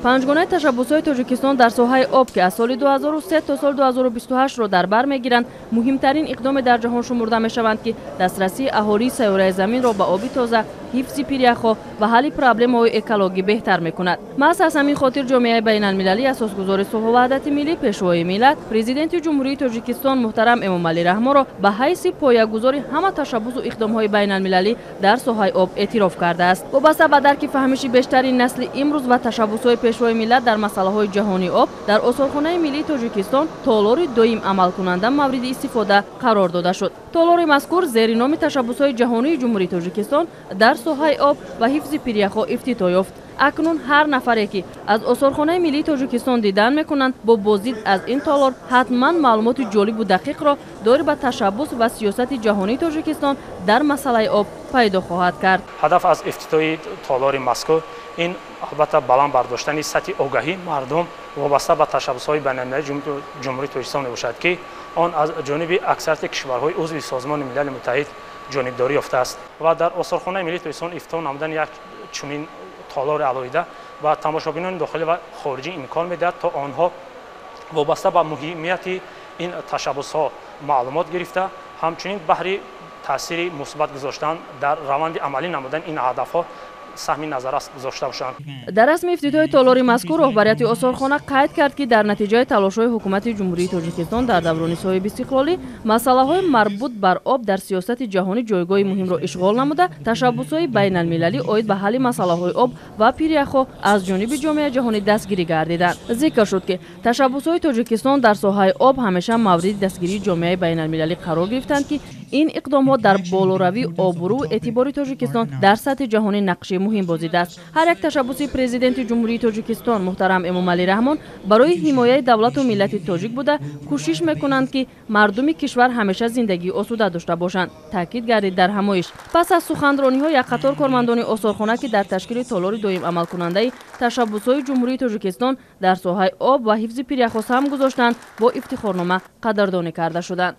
Панҷгонаи ташаббусҳои Тоҷикистон дар соҳаи об, ки аз соли 2003 то соли 2028-ро дар бар мегиранд, муҳимтарин иқдоме дар ҷаҳон шумурда мешаванд, ки дастрасии аҳолии сайёраи заминро ба оби тоза, ҳифзи пиряхҳо ва ҳалли проблемаҳои экологӣ беҳтар мекунад. Маҳз аз ҳамин хотир ҷомеаи байналмилалӣ асосгузори сулҳу ваҳдати миллӣ, Пешвои миллат, Президенти Ҷумҳурии Тоҷикистон муҳтарам Эмомалӣ Раҳмонро ба ҳайси поягузори ҳама ташаббусу иқдомҳои байналмилалӣ дар соҳаи об эътироф кардааст. Вобаста ба дарки фаҳмиши бештари насли имрӯз ва ташаббусҳои Пешвои миллат дар масъалаҳои ҷаҳонии об, дар Осорхонаи миллии Тоҷикистон толори доим амалкунанда мавриди истифода қарор дода шуд. Толори мазкур зери номи ташаббусҳои ҷаҳонии Ҷумҳурии Тоҷикистон дар соҳаи об ва ҳифзи пиряхҳо ифтитоҳ ёфт. Акнун ҳар нафаре, ки аз Осорхонаи миллии Тоҷикистон дидан мекунанд, бо боздид аз ин толор ҳатман маълумоти ҷолибу дақиқро доир ба ташаббус ва сиёсати ҷаҳонии Тоҷикистон дар масъалаи об пайдо хоҳад кард. Ҳадаф аз ифтитоҳи толори мазкур ин албатта баланд бардоштани сатҳи огаҳии мардум вобаста ба ташаббусҳои байналмилалии Ҷумҳурии Тоҷикистон мебошад, ки он аз ҷониби аксарияти кишварҳои узви Созмони Милали Муттаҳид ҷонибдорӣ ёфтааст ва дар Осорхонаи миллии Тоҷикистон ифтитоҳ намудани як чунин толори алоҳида ба тамошобинони дохилӣ ва хориҷӣ имкон медиҳад, то онҳо вобаста ба муҳимияти ин ташаббусҳо маълумот гирифта, ҳамчунин баҳри таъсири мусбат гузоштан дар раванди амалӣ намудани ин ҳадафҳо саҳми назаррас гузошта бошанд. Дар расми ифтитоҳи толори мазкур роҳбарияти осорхона қайд кард, ки дар натиҷаи талошҳои ҳукумати Ҷумҳурии Тоҷикистон дар даврони соҳибистиқлолӣ масъалаҳои марбут бар об дар сиёсати ҷаҳонӣ ҷойгоҳи муҳимро ишғол намуда, ташаббусҳои байналмилалӣ оид ба ҳалли масъалаҳои об ва пиряхҳо аз ҷониби ҷомеаи ҷаҳонӣ дастгирӣ гардиданд. Зикр шуд, ки ташаббусҳои Тоҷикистон дар соҳаи об ҳамеша мавриди дастгирии ҷомеаи байналмилалӣ қарор гирифтанд, ки ин иқдомҳо дар болоравии обрӯ эътибори Тоҷикистон дар сатҳи ҷаҳонӣ нақши муҳим бозидааст. Ҳар як ташаббуси Президенти Ҷумҳурии Тоҷикистон муҳтарам Эмомалӣ Раҳмон барои ҳимояи давлату миллати тоҷик буда, кӯшиш мекунанд, ки мардуми кишвар ҳамеша зиндагии осуда дошта бошанд, таъкид гардид дар ҳамоиш. Пас аз суханрониҳо як қатор кормандони осорхона, ки дар ташкили толори доим амалкунандаи ташаббусҳои Ҷумҳурии Тоҷикистон дар соҳаи об ва ҳифзи пиряхҳо саҳм гузоштанд, бо ифтихорнома қадрдонӣ карда шуданд.